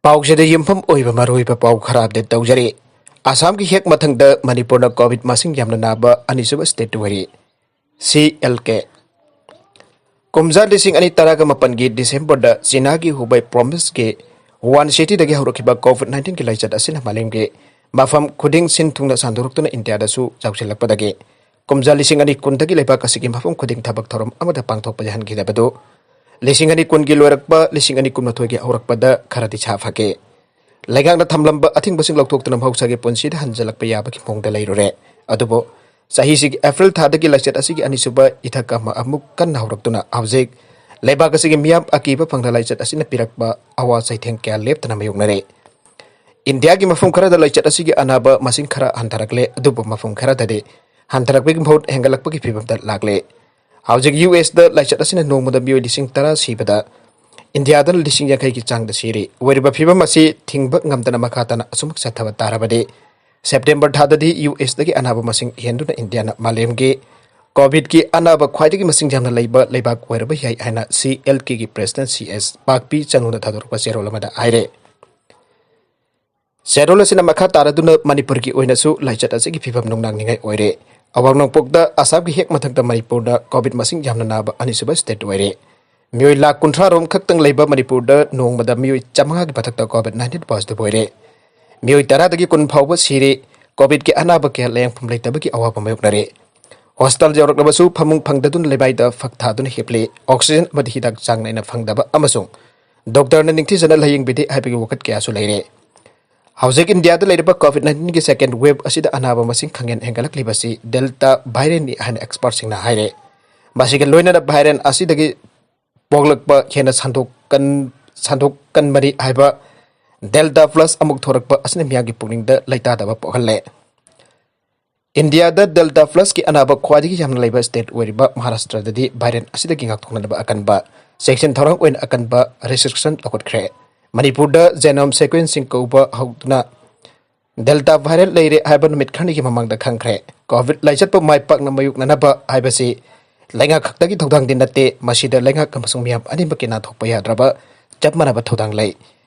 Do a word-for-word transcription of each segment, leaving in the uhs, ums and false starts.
ꯄꯥꯎꯁꯤꯗ ꯌꯨꯝꯐꯝ ꯑꯣꯏꯕ ꯃꯔꯨꯑꯣꯏꯕ ꯄꯥꯎ ꯈꯔ ꯑꯞꯗꯦꯠ ꯇꯧꯖꯔꯤ꯫ ꯑꯁꯥꯝꯒꯤ ꯍꯦꯛ ꯃꯊꯪꯗ ꯃꯅꯤꯄꯨꯔꯅ ꯀꯣꯚꯤꯗ ꯃꯁꯤꯡ ꯌꯥꯝꯅ ꯅꯥꯕ ꯑꯅꯤꯁꯨꯕ ꯁ꯭ꯇꯦꯠ ꯑꯣꯏꯔꯤ꯫ ꯁꯤ ꯑꯦꯜ ꯀꯦ꯫ ꯀꯨꯝꯖꯥ ꯂꯤꯁꯤꯡ ꯑꯅꯤ ꯇꯔꯥꯒ ꯃꯥꯄꯟꯒꯤ ꯗꯤꯁꯦꯝꯕꯔꯗ ꯆꯤꯅꯥꯒꯤ ꯍꯨꯕꯩ ꯄ꯭ꯔꯣꯚꯤꯟꯁꯀꯤ ꯋꯥꯟ ꯁꯤꯇꯤꯗꯒꯤ ꯍꯧꯔꯛꯈꯤꯕ ꯀꯣꯚꯤꯗ ꯅꯥꯏꯟꯇꯤꯟꯒꯤ ꯂꯥꯏꯆꯠ ꯑꯁꯤꯅ ꯃꯥꯂꯦꯝꯒꯤ ꯃꯐꯝ ꯈꯨꯗꯤꯡ ꯁꯤꯟ ꯊꯨꯡꯅ ꯁꯟꯗꯣꯔꯛꯇꯨꯅ ꯏꯟꯗꯤꯌꯥꯗꯁꯨ ꯆꯥꯎꯁꯤꯜꯂꯛꯄꯗꯒꯤ ꯀꯨꯝꯖꯥ ꯂꯤꯁꯤꯡ ꯑꯅꯤ ꯀꯨꯟꯗꯒꯤ ꯂꯩꯕꯥꯛ ꯑꯁꯤꯒꯤ ꯃꯐꯝ ꯈꯨꯗꯤꯡ ꯊꯕꯛ ꯊꯧꯔꯝ ꯑꯃꯠꯇ ꯄꯥꯡꯊꯣꯛꯄ ꯌꯥꯍꯟꯈꯤꯗꯕꯗꯨ ꯂꯤꯁꯤꯡ ꯑꯅꯤ ꯀꯨꯟꯒꯤ ꯂꯣꯏꯔꯛꯄ, ꯂꯤꯁꯤꯡ ꯑꯅꯤ ꯀꯨꯟꯃꯥꯊꯣꯏꯒꯤ ꯍꯧꯔꯛꯄꯗ ꯈꯔꯗꯤ ꯁꯥꯐꯈꯤ꯫ ꯂꯩꯉꯥꯛꯅ ꯊꯝꯂꯝꯕ ꯑꯊꯤꯡꯕꯁꯤꯡ ꯂꯧꯊꯣꯛꯇꯨꯅ ꯃꯍꯧꯁꯥꯒꯤ ꯄꯨꯟꯁꯤꯗ ꯍꯟꯖꯤꯜꯂꯛꯄ ꯌꯥꯕꯒꯤ ꯃꯑꯣꯡꯗ ꯂꯩꯔꯨꯔꯦ꯫ ꯑꯗꯨꯕꯨ ꯆꯍꯤꯁꯤꯒꯤ ꯑꯦꯄ꯭ꯔꯤꯜ ꯊꯥꯗꯒꯤ ꯂꯥꯏꯆꯠ ꯑꯁꯤꯒꯤ ꯑꯅꯤꯁꯨꯕ ꯏꯊꯛ ꯑꯃ ꯑꯃꯨꯛ ꯀꯟꯅ ꯍꯧꯔꯛꯇꯨꯅ ꯍꯧꯖꯤꯛ ꯂꯩꯕꯥꯛ ꯑꯁꯤꯒꯤ ꯃꯤꯌꯥꯝ ꯑꯀꯤꯕ ꯐꯪꯅ ꯂꯥꯏꯆꯠ ꯑꯁꯤꯅ ꯄꯤꯔꯛꯄ ꯑꯋꯥ ꯆꯩꯊꯦꯡ ꯀꯌꯥ ꯂꯦꯞꯇꯅ ꯃꯥꯌꯣꯛꯅꯔꯦ꯫ ꯏꯟꯗꯤꯌꯥꯒꯤ ꯃꯐꯝ ꯈꯔꯗ ꯂꯥꯏꯆꯠ ꯑꯁꯤꯒꯤ ꯑꯅꯥꯕ ꯃꯁꯤꯡ ꯈꯔ ꯍꯟꯊꯔꯛꯂꯦ, ꯑꯗꯨꯕꯨ ꯃꯐꯝ ꯈꯔꯗꯗꯤ ꯍꯟꯊꯔꯛꯄꯒꯤ ꯃꯍꯨꯠ ꯍꯦꯟꯒꯠꯂꯛꯄꯒꯤ ꯐꯤꯕꯝꯗ ꯂꯥꯛꯂꯦ꯫ ꯍꯧꯖꯤꯛ ꯌꯨ ꯑꯦꯁꯇ ꯂꯥꯏꯆꯠ ꯑꯁꯤꯅ ꯅꯣꯡꯃꯗ ꯃꯤꯑꯣꯏ ꯂꯤꯁꯤꯡ ꯇꯔꯥ ꯁꯤꯕꯗ ꯏꯟꯗꯤꯌꯥꯗꯅ ꯂꯤꯁꯤꯡ ꯌꯥꯡꯈꯩꯒꯤ ꯆꯥꯡꯗ ꯁꯤꯔꯤ꯫ ꯑꯣꯏꯔꯤꯕ ꯐꯤꯕꯝ ꯑꯁꯤ ꯊꯤꯡꯕ ꯉꯝꯗꯅ ꯃꯈꯥ ꯇꯥꯅ ꯑꯁꯨꯝ ꯆꯠꯊꯕ ꯇꯥꯔꯕꯗꯤ ꯁꯦꯞꯇꯦꯝꯕꯔ ꯊꯥꯗꯗꯤ ꯌꯨ ꯑꯦꯁꯇꯒꯤ ꯑꯅꯥꯕ ꯃꯁꯤꯡ ꯍꯦꯟꯗꯨꯅ ꯏꯟꯗꯤꯌꯥꯅ ꯃꯥꯂꯦꯝꯒꯤ ꯀꯣꯚꯤꯗꯀꯤ ꯑꯅꯥꯕ ꯈ꯭ꯋꯥꯏꯗꯒꯤ ꯃꯁꯤꯡ ꯌꯥꯝꯅ ꯂꯩꯕ ꯂꯩꯕꯥꯛ ꯑꯣꯏꯔꯕ ꯌꯥꯏ ꯍꯥꯏꯅ C L ꯀꯦꯒꯤ president C S ꯄꯥꯛꯄꯤ ꯆꯅꯨꯅ ꯊꯥꯗꯣꯔꯛꯄ ꯆꯦꯔꯣꯜ ꯑꯃꯗ ꯍꯥꯏꯔꯦ꯫ ꯆꯦꯔꯣꯜ ꯑꯁꯤꯅ ꯃꯈꯥ ꯇꯥꯔꯗꯨꯅ ꯃꯅꯤꯄꯨꯔꯒꯤ ꯑꯣꯏꯅꯁꯨ ꯂꯥꯏꯆꯠ ꯑꯁꯤꯒꯤ ꯐꯤꯕꯝ ꯅꯨꯡꯅꯥꯡꯅꯤꯡꯉꯥꯏ ꯑꯣꯏꯔꯦ꯫ ꯑꯋꯥꯡ ꯅꯣꯡꯄꯣꯛꯇ ꯑꯁꯥꯝꯒꯤ ꯍꯦꯛ ꯃꯊꯛꯇ ꯃꯅꯤꯄꯨꯔꯗ ꯀꯣꯚꯤꯗ ꯃꯁꯤꯡ ꯌꯥꯝꯅ ꯅꯥꯕ ꯑꯅꯤꯁꯨꯕ ꯁ꯭ꯇꯦꯠ ꯑꯣꯏꯔꯦ꯫ ꯃꯤꯑꯣꯏ ꯂꯥꯈ ꯀꯨꯟꯊ꯭ꯔꯥ ꯔꯣꯝ ꯈꯛꯇꯪ ꯂꯩꯕ ꯃꯅꯤꯄꯨꯔꯗ ꯅꯣꯡꯃꯗ ꯃꯤꯑꯣꯏ ꯆꯥꯃꯉꯥꯒꯤ ꯃꯊꯛꯇ ꯀꯣꯚꯤꯗ ꯅꯥꯏꯟꯇꯤꯟ ꯄꯣꯖꯤꯇꯤꯚ ꯑꯣꯏꯔꯦ꯫ ꯃꯤꯑꯣꯏ ꯇꯔꯥꯗꯒꯤ ꯀꯨꯟ ꯐꯥꯎꯕ ꯁꯤꯔꯦ꯫ ꯀꯣꯚꯤꯗꯀꯤ ꯑꯅꯥꯕ ꯀꯌꯥ ꯂꯥꯌꯦꯡꯐꯝ ꯂꯩꯇꯕꯒꯤ ꯑꯋꯥꯕ ꯃꯥꯌꯣꯛꯅꯔꯦ꯫ ꯍꯣꯁꯄꯤꯇꯥꯜ ꯌꯧꯔꯛꯂꯕꯁꯨ ꯐꯃꯨꯡ ꯐꯪꯗꯗꯨꯅ ꯂꯩꯃꯥꯏꯗ ꯐꯛ ꯊꯥꯗꯨꯅ ꯍꯤꯞꯂꯤ꯫ ꯑꯣꯛꯁꯤꯖꯦꯟ ꯑꯃꯗꯤ ꯍꯤꯗꯥꯛ ꯆꯥꯡ ꯅꯥꯏꯅ ꯐꯪꯗꯕ ꯑꯃꯁꯨꯡ ꯗꯣꯛꯇꯔꯅ ꯅꯤꯡꯊꯤꯖꯅ ꯂꯥꯌꯦꯡꯕꯤꯗꯦ ꯍꯥꯏꯕꯒꯤ ꯋꯥꯀꯠ ꯀꯌꯥꯁꯨ ꯂꯩꯔꯦ꯫ ꯍꯧꯖꯤꯛ ꯏꯟꯗꯤꯌꯥꯗ ꯂꯩꯔꯤꯕ ꯀꯣꯚꯤꯗ ꯅꯥꯏꯟꯇꯤꯟꯒꯤ ꯁꯦꯀꯦꯟꯗ ꯋꯦꯕ ꯑꯁꯤꯗ ꯑꯅꯥꯕ ꯃꯁꯤꯡ ꯈꯪꯍꯦꯟ ꯍꯦꯟꯒꯠꯂꯛꯂꯤꯕꯁꯤ ꯗꯦꯜꯇꯥ ꯚꯥꯏꯔꯦꯟꯅꯤ ꯍꯥꯏꯅ ꯑꯦꯛꯁꯄꯔꯠꯁꯤꯡꯅ ꯍꯥꯏꯔꯦ꯫ ꯃꯁꯤꯒ ꯂꯣꯏꯅꯅ ꯚꯥꯏꯔꯦꯟ ꯑꯁꯤꯗꯒꯤ ꯄꯣꯛꯂꯛꯄ ꯍꯦꯟꯅ ꯁꯟꯗꯣꯛꯀꯟ-, ꯁꯟꯗꯣꯛꯀꯟꯕꯅꯤ ꯍꯥꯏꯕ ꯗꯦꯜꯇꯥ ꯄ꯭ꯂꯁ ꯑꯃꯨꯛ ꯊꯣꯔꯛꯄ ꯑꯁꯤꯅ ꯃꯤꯌꯥꯝꯒꯤ ꯄꯨꯛꯅꯤꯡꯗ ꯂꯩꯇꯥꯗꯕ ꯄꯣꯛꯍꯜꯂꯦ꯫ ꯏꯟꯗꯤꯌꯥꯗ ꯗꯦꯜꯇꯥ ꯄ꯭ꯂꯁꯀꯤ ꯑꯅꯥꯕ ꯈ꯭ꯋꯥꯏꯗꯒꯤ ꯌꯥꯝꯅ ꯂꯩꯕ ꯁ꯭ꯇꯦꯠ ꯑꯣꯏꯔꯤꯕ ꯃꯍꯥꯔꯥꯁꯇ꯭ꯔꯗꯗꯤ ꯚꯥꯏꯔꯦꯟ ꯑꯁꯤꯗꯒꯤ ꯉꯥꯛꯊꯣꯛꯅꯅꯕ ꯑꯀꯟꯕ ꯆꯦꯛꯁꯤꯟ ꯊꯧꯔꯥꯡ ꯑꯣꯏꯅ ꯑꯀꯟꯕ ꯔꯤꯁꯇ꯭ꯔꯤꯛꯁꯟ ꯂꯧꯈꯠꯈ꯭ꯔꯦ꯫ ꯃꯅꯤꯄꯨꯔꯗ ꯖꯦꯅꯣꯝ ꯁꯦꯀ꯭ꯋꯦꯟꯁꯤꯡ ꯀꯧꯕ ꯍꯧꯗꯨꯅ ꯗꯦꯜꯇꯥ ꯚꯥꯏꯔꯦꯟ ꯂꯩꯔꯦ ꯍꯥꯏꯕ ꯅꯨꯃꯤꯠ ꯈꯔꯅꯤꯒꯤ ꯃꯃꯥꯡꯗ ꯈꯪꯈ꯭ꯔꯦ꯫ ꯀꯣꯚꯤꯗ ꯂꯥꯏꯆꯠꯄꯨ ꯃꯥꯏ ꯄꯥꯛꯅ ꯃꯥꯌꯣꯛꯅꯅꯕ ꯍꯥꯏꯕꯁꯤ ꯂꯩꯉꯥꯛ ꯈꯛꯇꯒꯤ ꯊꯧꯗꯥꯡꯗꯤ ꯅꯠꯇꯦ, ꯃꯁꯤꯗ ꯂꯩꯉꯥꯛ ꯑꯃꯁꯨꯡ ꯃꯤꯌꯥꯝ ꯑꯅꯤꯃꯛꯀꯤ ꯅꯥꯊꯣꯛꯄ ꯌꯥꯗ꯭ꯔꯕ ꯆꯞ ꯃꯥꯟꯅꯕ ꯊꯧꯗꯥꯡ ꯂꯩ꯫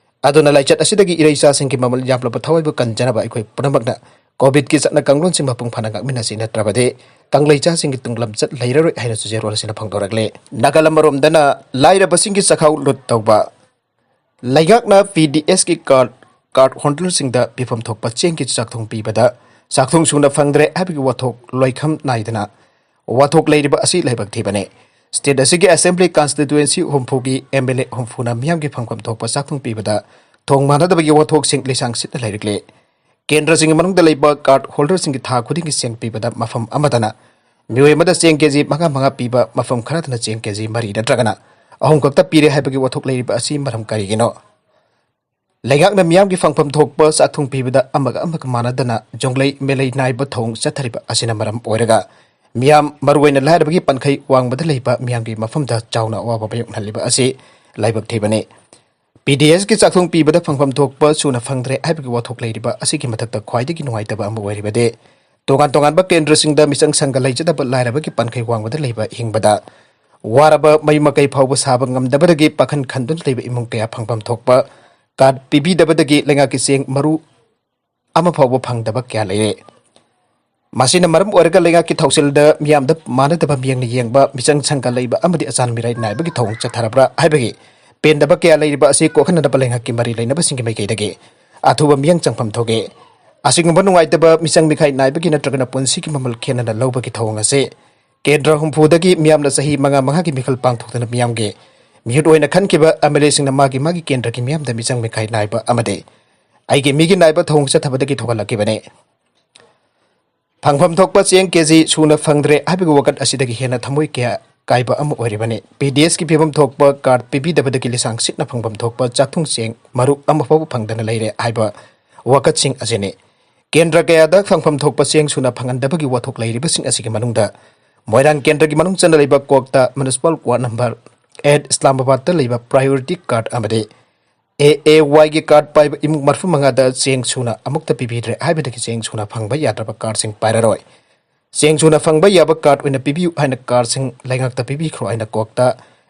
ꯑꯗꯨꯅ ꯂꯥꯏꯆꯠ ꯑꯁꯤꯗꯒꯤ ꯏꯔꯩꯆꯥꯁꯤꯡꯒꯤ ꯃꯃꯜ ꯌꯥꯝꯂꯕ ꯊꯋꯥꯏꯕꯨ ꯀꯟꯖꯅꯕ ꯑꯩꯈꯣꯏ ꯄꯨꯝꯅꯃꯛꯅ ꯀꯣꯚꯤꯗꯀꯤ ꯆꯠꯅ ꯀꯥꯡꯂꯣꯟꯁꯤꯡ ꯃꯄꯨꯡ ꯐꯥꯅ ꯉꯥꯛꯃꯤꯟꯅꯁꯤ, ꯅꯠꯇ꯭ꯔꯕꯗꯤ ꯀꯪꯂꯩꯆꯥꯁꯤꯡꯒꯤ ꯇꯨꯡꯂꯝꯆꯠ ꯂꯩꯔꯔꯣꯏ ꯍꯥꯏꯅꯁꯨ ꯆꯦꯔꯣꯜ ꯑꯁꯤꯅ ꯐꯣꯡꯗꯣꯔꯛꯂꯤ꯫ ꯅꯥꯀꯜ ꯑꯃꯔꯣꯝꯗꯅ ꯂꯥꯏꯔꯕꯁꯤꯡꯒꯤ ꯆꯥꯛꯈꯥꯎ ꯂꯨꯠ ꯇꯧꯕ꯫ ꯂꯩꯉꯥꯛꯅ ꯄꯤ ꯗꯤ ꯑꯦꯁꯀꯤ ꯀꯥꯔꯗ, ꯀꯥꯔꯗ ꯍꯣꯜꯗꯔꯁꯤꯡꯗ ꯄꯤꯐꯝ ꯊꯣꯛꯄ ꯆꯦꯡꯒꯤ ꯆꯥꯛꯊꯣꯡ ꯄꯤꯕꯗ ꯆꯥꯛꯊꯣꯡ ꯁꯨꯅ ꯐꯪꯗ꯭ꯔꯦ ꯍꯥꯏꯕꯒꯤ ꯋꯥꯊꯣꯛ ꯂꯣꯏꯈꯝ ꯅꯥꯏꯗꯅ ꯋꯥꯊꯣꯛ ꯂꯩꯔꯤꯕ ꯑꯁꯤ ꯂꯥꯏꯕꯛ ꯊꯤꯕꯅꯤ꯫ ꯁ꯭ꯇꯦꯠ ꯑꯁꯤꯒꯤ assembly constituency ꯍꯨꯝꯐꯨꯒꯤ M L A ꯍꯨꯝꯐꯨꯅ ꯃꯤꯌꯥꯝꯒꯤ ꯐꯪꯐꯝ ꯊꯣꯛꯄ ꯆꯥꯛꯊꯣꯡ ꯄꯤꯕꯗ ꯊꯣꯡ ꯃꯥꯟꯅꯗꯕꯒꯤ ꯋꯥꯊꯣꯛꯁꯤꯡ ꯂꯤꯁꯥꯡ ꯁꯤꯠꯅ ꯂꯩꯔꯛꯂꯤ꯫ ꯀꯦꯟꯗ꯭ꯔꯁꯤꯡꯒꯤ ꯃꯅꯨꯡꯗ ꯂꯩꯕ ꯀꯥꯔꯗ ꯍꯣꯜꯗꯔꯁꯤꯡꯒꯤ ꯊꯥ ꯈꯨꯗꯤꯡꯒꯤ ꯆꯦꯡ ꯄꯤꯕꯗ ꯃꯐꯝ ꯑꯃꯗꯅ ꯃꯤꯑꯣꯏ ꯑꯃꯗ ꯆꯦꯡ ꯀꯦꯖꯤ ꯃꯉꯥ ꯃꯉꯥ ꯄꯤꯕ, ꯃꯐꯝ ꯈꯔꯗꯅ ꯆꯦꯡ ꯀꯦꯖꯤ ꯃꯔꯤ ꯅꯠꯇ꯭ꯔꯒꯅ ꯑꯍꯨꯝ ꯈꯛꯇ ꯄꯤꯔꯦ ꯍꯥꯏꯕꯒꯤ ꯋꯥꯊꯣꯛ ꯂꯩꯔꯤꯕ ꯑꯁꯤ ꯃꯔꯝ ꯀꯔꯤꯒꯤꯅꯣ? ꯂꯩꯉꯥꯛꯅ ꯃꯤꯌꯥꯝꯒꯤ ꯐꯪꯐꯝ ꯊꯣꯛꯄ ꯆꯥꯛꯊꯨꯡ ꯄꯤꯕꯗ ꯑꯃꯒ ꯑꯃꯒ ꯃꯥꯟꯅꯗꯅ ꯖꯣꯡꯂꯩ ꯃꯦꯂꯩ ꯅꯥꯏꯕ ꯊꯧꯑꯣꯡ ꯆꯠꯊꯔꯤꯕ ꯑꯁꯤꯅ ꯃꯔꯝ ꯑꯣꯏꯔꯒ ꯃꯤꯌꯥꯝ, ꯃꯔꯨꯑꯣꯏꯅ ꯂꯥꯏꯔꯕꯒꯤ ꯄꯟꯈꯩ ꯋꯥꯡꯃꯗ ꯂꯩꯕ ꯃꯤꯌꯥꯝꯒꯤ ꯃꯐꯝꯗ ꯆꯥꯎꯅ ꯑꯋꯥꯕ ꯃꯥꯌꯣꯛꯅꯍꯜꯂꯤꯕ ꯑꯁꯤ ꯂꯥꯏꯕꯛ ꯊꯤꯕꯅꯤ꯫ ꯄꯤ ꯗꯤ ꯑꯦꯁꯀꯤ ꯆꯥꯛꯊꯨꯡ ꯄꯤꯕꯗ ꯐꯪꯐꯝ ꯊꯣꯛꯄ ꯁꯨꯅ ꯐꯪꯗ꯭ꯔꯦ ꯍꯥꯏꯕꯒꯤ ꯋꯥꯊꯣꯛ ꯂꯩꯔꯤꯕ ꯑꯁꯤꯒꯤ ꯃꯊꯛꯇ ꯈ꯭ꯋꯥꯏꯗꯒꯤ ꯅꯨꯡꯉꯥꯏꯇꯕ ꯑꯃ ꯑꯣꯏꯔꯤꯕꯗꯤ ꯇꯣꯉꯥꯟ ꯇꯣꯉꯥꯟꯕ ꯀꯦꯟꯗ꯭ꯔꯁꯤꯡꯗ ꯃꯤꯆꯪ ꯁꯪꯒ ꯂꯩꯖꯗꯕ ꯂꯥꯏꯔꯕꯒꯤ ꯄꯟꯈꯩ ꯋꯥꯡꯃꯗ ꯂꯩꯕ ꯍꯤꯡꯕꯗ ꯋꯥꯔꯕ ꯃꯩ ꯃꯀꯩ ꯐꯥꯎꯕ ꯁꯥꯕ ꯉꯝꯗꯕꯗꯒꯤ ꯄꯥꯈꯟ ꯈꯟꯗꯨꯅ ꯂꯩꯕ ꯏꯃꯨꯡ ꯀꯌꯥ ꯐꯪꯐꯝ ꯊꯣꯛꯄ ꯀꯥꯔꯗ ꯄꯤꯕꯤꯗꯕꯗꯒꯤ ꯂꯩꯉꯥꯛꯀꯤ ꯆꯦꯡ ꯃꯔꯨ ꯑꯃ ꯐꯥꯎꯕ ꯐꯪꯗꯕ ꯀꯌꯥ ꯂꯩꯔꯦ꯫ ꯃꯁꯤꯅ ꯃꯔꯝ ꯑꯣꯏꯔꯒ ꯂꯩꯉꯥꯛꯀꯤ ꯊꯧꯁꯤꯜꯗ ꯃꯤꯌꯥꯝꯗ ꯃꯥꯟꯅꯗꯕ ꯃꯤꯠꯌꯦꯡꯅ ꯌꯦꯡꯕ, ꯃꯤꯆꯪ ꯁꯪꯒ ꯂꯩꯕ ꯑꯃꯗꯤ ꯑꯆꯥꯟ ꯃꯤꯔꯥꯏ ꯅꯥꯏꯕꯒꯤ ꯊꯧꯑꯣꯡ ꯆꯠꯊꯔꯕ꯭ꯔꯥ ꯍꯥꯏꯕꯒꯤ ꯄꯦꯟꯗꯕ ꯀꯌꯥ ꯂꯩꯔꯤꯕ ꯑꯁꯤ ꯀꯣꯛꯍꯟꯅꯅꯕ ꯂꯩꯉꯥꯛꯀꯤ ꯃꯔꯤ ꯂꯩꯅꯕꯁꯤꯡꯒꯤ ꯃꯥꯏꯀꯩꯗꯒꯤ ꯑꯊꯨꯕ ꯃꯤꯠꯌꯦꯡ ꯆꯪꯐꯝ ꯊꯣꯛꯏ꯫ ꯑꯁꯤꯒꯨꯝꯕ ꯅꯨꯡꯉꯥꯏꯇꯕ ꯃꯤꯆꯪ ꯃꯤꯈꯥꯏ ꯅꯥꯏꯕꯒꯤ ꯅꯠꯇ꯭ꯔꯒꯅ ꯄꯨꯟꯁꯤꯒꯤ ꯃꯃꯜ ꯈꯦꯠꯅꯅ ꯂꯧꯕꯒꯤ ꯊꯧꯑꯣꯡ ꯑꯁꯤ ꯀꯦꯟꯗ꯭ꯔ ꯍꯨꯝꯐꯨꯗꯒꯤ ꯃꯤꯌꯥꯝꯅ ꯆꯍꯤ ꯃꯉꯥ ꯃꯉꯥꯒꯤ ꯃꯤꯈꯜ ꯄꯥꯡꯊꯣꯛꯇꯨꯅ ꯃꯤꯌꯥꯝꯒꯤ ꯃꯤꯍꯨꯠ ꯑꯣꯏꯅ ꯈꯟꯈꯤꯕ ꯑꯦꯝ ꯑꯦꯜ ꯑꯦꯁꯤꯡꯅ ꯃꯥꯒꯤ ꯃꯥꯒꯤ ꯀꯦꯟꯗ꯭ꯔꯒꯤ ꯃꯤꯌꯥꯝꯗ ꯃꯤꯆꯪ ꯃꯤꯈꯥꯏ ꯅꯥꯏꯕ ꯑꯃꯗꯤ ꯑꯩꯒꯤ ꯃꯤꯒꯤ ꯅꯥꯏꯕ ꯊꯧꯑꯣꯡ ꯆꯠꯊꯕꯗꯒꯤ ꯊꯣꯛꯍꯜꯂꯛꯈꯤꯕꯅꯤ꯫ ꯐꯪꯐꯝ ꯊꯣꯛꯄ ꯆꯦꯡ ꯀꯦꯖꯤ ꯁꯨꯅ ꯐꯪꯗ꯭ꯔꯦ ꯍꯥꯏꯕꯒꯤ ꯋꯥꯀꯠ ꯑꯁꯤꯗꯒꯤ ꯍꯦꯟꯅ ꯊꯃꯣꯏ ꯀꯌꯥ ꯀꯥꯏꯕ ꯑꯃ ꯑꯣꯏꯔꯤꯕꯅꯤ꯫ ꯄꯤ ꯗꯤ ꯑꯦꯁꯀꯤ ꯄꯤꯐꯝ ꯊꯣꯛꯄ ꯀꯥꯔꯗ ꯄꯤꯕꯤꯗꯕꯗꯒꯤ ꯂꯤꯁꯥꯡ ꯁꯤꯠꯅ ꯐꯪꯐꯝ ꯊꯣꯛꯄ ꯆꯥꯛꯊꯨꯡ ꯆꯦꯡ ꯃꯔꯨ ꯑꯃꯐꯥꯎꯕ ꯐꯪꯗꯅ ꯂꯩꯔꯦ ꯍꯥꯏꯕ ꯋꯥꯀꯠꯁꯤꯡ ꯑꯁꯤꯅꯤ꯫ ꯀꯦꯟꯗ꯭ꯔ ꯀꯌꯥꯗ ꯐꯪꯐꯝ ꯊꯣꯛꯄ ꯆꯦꯡ ꯁꯨꯅ ꯐꯪꯍꯟꯗꯕꯒꯤ ꯋꯥꯊꯣꯛ ꯂꯩꯔꯤꯕꯁꯤꯡ ꯑꯁꯤꯒꯤ ꯃꯅꯨꯡꯗ ꯃꯣꯏꯔꯥꯡ ꯀꯦꯟꯗ꯭ꯔꯒꯤ ꯃꯅꯨꯡ ꯆꯟꯅ ꯂꯩꯕ ꯀꯣꯛꯇꯥ ꯃ꯭ꯌꯨꯅꯤꯁꯤꯄꯥꯜ ꯋꯥꯔꯗ ꯅꯝꯕꯔ ꯑꯦꯠ ꯏꯁꯂꯥꯃꯥꯕꯥꯗꯇ ꯂꯩꯕ ꯄ꯭ꯔꯥꯏꯌꯣꯔꯤꯇꯤ ꯀꯥꯔꯗ ꯑꯃꯗꯤ ꯑꯦ ꯑꯦ ꯋꯥꯏꯒꯤ ꯀꯥꯔꯗ ꯄꯥꯏꯕ ꯏꯃꯨꯡ ꯃꯔꯐꯨ ꯃꯉꯥꯗ ꯆꯦꯡ ꯁꯨꯅ ꯑꯃꯨꯛꯇ ꯄꯤꯕꯤꯗ꯭ꯔꯦ ꯍꯥꯏꯕꯗꯒꯤ ꯆꯦꯡ ꯁꯨꯅ ꯐꯪꯕ ꯌꯥꯗ꯭ꯔꯕ ꯀꯥꯔꯗꯁꯤꯡ ꯄꯥꯏꯔꯔꯣꯏ꯫ ꯆꯦꯡ ꯁꯨꯅ ꯐꯪꯕ ꯌꯥꯕ ꯀꯥꯔꯗ ꯑꯣꯏꯅ ꯄꯤꯕꯤꯌꯨ ꯍꯥꯏꯅ ꯀꯥꯔꯗꯁꯤꯡ ꯂꯩꯉꯥꯛꯇ ꯄꯤꯕꯤꯈ꯭ꯔꯣ ꯍꯥꯏꯅ ꯀꯣꯛꯇꯥ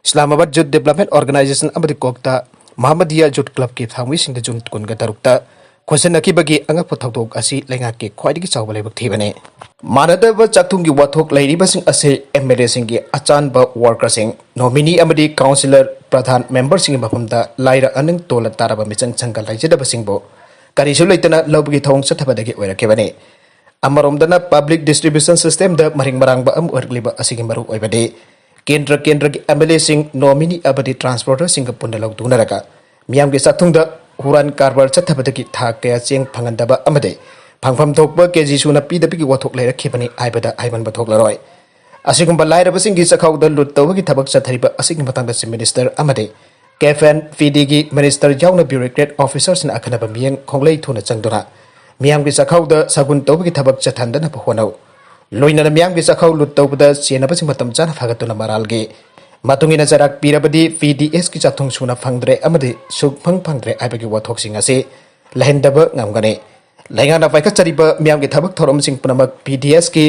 ꯏꯁꯂꯥꯃꯥꯕꯥꯗ ꯌꯨꯠ ꯗꯤꯕ꯭ꯂꯞꯃꯦꯟ ꯑꯣꯔꯒꯅꯥꯏꯖꯦꯁꯟ ꯑꯃꯗꯤ ꯀꯣꯛꯇꯥ ꯃꯍꯥꯃꯗꯤꯌꯥ ꯌꯨꯠ ꯀ꯭ꯂꯕꯀꯤ ꯊꯧꯃꯤꯁꯤꯡꯗ ꯖꯨꯟ ꯀꯨꯟꯒ ꯇꯔꯨꯛꯇ ꯈꯣꯟꯁꯟꯅꯈꯤꯕꯒꯤ ꯑꯉꯛꯄ ꯊꯧꯗꯣꯛ ꯑꯁꯤ ꯂꯩꯉꯥꯛꯀꯤ ꯈ꯭ꯋꯥꯏꯗꯒꯤ ꯆꯥꯎꯕ ꯂꯥꯏꯕꯛ ꯊꯤꯕꯅꯤ꯫ ꯃꯥꯟꯅꯗꯕ ꯆꯥꯛꯊꯨꯡꯒꯤ ꯋꯥꯊꯣꯛ ꯂꯩꯔꯤꯕꯁꯤꯡ ꯑꯁꯤ ꯑꯦꯝ ꯑꯦꯜ ꯑꯦꯁꯤꯡꯒꯤ ꯑꯆꯥꯟꯕ ꯋꯥꯔꯀꯔꯁꯤꯡ, ꯅꯣꯃꯤꯅꯤ ꯑꯃꯗꯤ ꯀꯥꯎꯟꯁꯤꯂꯔ, ꯄ꯭ꯔꯙꯥꯟ ꯃꯦꯝꯕꯔꯁꯤꯡꯒꯤ ꯃꯐꯝꯗ ꯂꯥꯏꯔ ꯑꯅꯤꯡ ꯇꯣꯜꯂ ꯇꯥꯔꯕ ꯃꯤꯆꯪ ꯆꯪꯒ ꯂꯩꯖꯗꯕꯁꯤꯡꯕꯨ ꯀꯔꯤꯁꯨ ꯂꯩꯇꯅ ꯂꯧꯕꯒꯤ ꯊꯧꯑꯣꯡ ꯆꯠꯊꯕꯗꯒꯤ ꯑꯣꯏꯔꯛꯈꯤꯕꯅꯤ꯫ ꯑꯃꯔꯣꯝꯗꯅ ꯄꯕ꯭ꯂꯤꯛ ꯗꯤꯁꯇ꯭ꯔꯤꯕ꯭ꯌꯨꯁꯟ ꯁꯤꯁꯇꯦꯝꯗ ꯃꯔꯤꯡ ꯃꯔꯥꯡꯕ ꯑꯃ ꯑꯣꯏꯔꯛꯂꯤꯕ ꯑꯁꯤꯒꯤ ꯃꯔꯨ ꯑꯣꯏꯕꯗꯤ ꯀꯦꯟꯗ꯭ꯔ ꯀꯦꯟꯗ꯭ꯔꯒꯤ ꯑꯦꯝ ꯑꯦꯜ ꯑꯦꯁꯤꯡ, ꯅꯣꯃꯤꯅꯤ ꯑꯃꯗꯤ ꯇ꯭ꯔꯥꯟꯁꯄꯣꯔꯇꯔꯁꯤꯡꯒ ꯄꯨꯟꯅ ꯂꯧꯗꯨꯅꯔꯒ ꯃꯤꯌꯥꯝꯒꯤ ꯆꯥꯛꯊꯨꯡꯗ ꯍꯨꯔꯥꯟ ꯀꯔꯕꯥꯔ ꯆꯠꯊꯕꯗꯒꯤ ꯊꯥ ꯀꯌꯥ ꯆꯦꯡ ꯐꯪꯍꯟꯗꯕ ꯑꯃꯗꯤ ꯐꯪꯐꯝ ꯊꯣꯛꯄ ꯀꯦ ꯖꯤ ꯁꯨꯅ ꯄꯤꯗꯕꯒꯤ ꯋꯥꯊꯣꯛ ꯂꯩꯔꯛꯈꯤꯕꯅꯤ ꯍꯥꯏꯕꯗ ꯍꯥꯏꯃꯟꯕ ꯊꯣꯛꯂꯔꯣꯏ꯫ ꯑꯁꯤꯒꯨꯝꯕ ꯂꯥꯏꯔꯕꯁꯤꯡꯒꯤ ꯆꯥꯛꯈꯥꯎꯗ ꯂꯨꯠ ꯇꯧꯕꯒꯤ ꯊꯕꯛ ꯆꯠꯊꯔꯤꯕ ꯑꯁꯤꯒꯤ ꯃꯇꯥꯡꯗ ꯆꯤꯐ ꯃꯤꯅꯤꯁꯇꯔ ꯑꯃꯗꯤ ꯀꯦꯐ ꯑꯦꯟ ꯄꯤ ꯗꯤꯒꯤ ꯃꯤꯅꯤꯁꯇꯔ ꯌꯥꯎꯅ ꯕ꯭ꯌꯨꯔꯣꯀ꯭ꯔꯦꯠ ꯑꯣꯐꯤꯁꯔꯁꯤꯡꯅ ꯑꯈꯟꯅꯕ ꯃꯤꯠꯌꯦꯡ ꯈꯣꯡꯂꯩ ꯊꯨꯅ ꯆꯪꯗꯨꯅ ꯃꯤꯌꯥꯝꯒꯤ ꯆꯥꯛꯈꯥꯎꯗ ꯁꯥꯒꯨꯟ ꯇꯧꯕꯒꯤ ꯊꯕꯛ ꯆꯠꯊꯍꯟꯗꯅꯕ ꯍꯣꯠꯅꯧ꯫ ꯂꯣꯏꯅꯅ ꯃꯤꯌꯥꯝꯒꯤ ꯆꯥꯛꯈꯥꯎ ꯂꯨꯠ ꯇꯧꯕꯗ ꯆꯦꯟꯅꯕꯁꯤꯡ ꯃꯇꯝ ꯆꯥꯅ ꯐꯥꯒꯠꯇꯨꯅ ꯃꯔꯥꯜꯒꯤ ꯃꯇꯨꯡ ꯏꯟꯅ ꯆꯩꯔꯥꯛ ꯄꯤꯔꯕꯗꯤ ꯄꯤ ꯗꯤ ꯑꯦꯁꯀꯤ ꯆꯥꯛꯊꯨꯡ ꯁꯨꯅ ꯐꯪꯗ꯭ꯔꯦ ꯑꯃꯗꯤ ꯁꯨꯛꯐꯪ ꯐꯪꯗ꯭ꯔꯦ ꯍꯥꯏꯕꯒꯤ ꯋꯥꯊꯣꯛꯁꯤꯡ ꯑꯁꯤ ꯂꯩꯍꯟꯗꯕ ꯉꯝꯒꯅꯤ꯫ ꯂꯩꯉꯥꯛꯅ ꯄꯥꯏꯈꯠꯆꯔꯤꯕ ꯃꯤꯌꯥꯝꯒꯤ ꯊꯕꯛ ꯊꯧꯔꯝꯁꯤꯡ ꯄꯨꯝꯅꯃꯛ ꯄꯤ ꯗꯤ ꯑꯦꯁꯀꯤ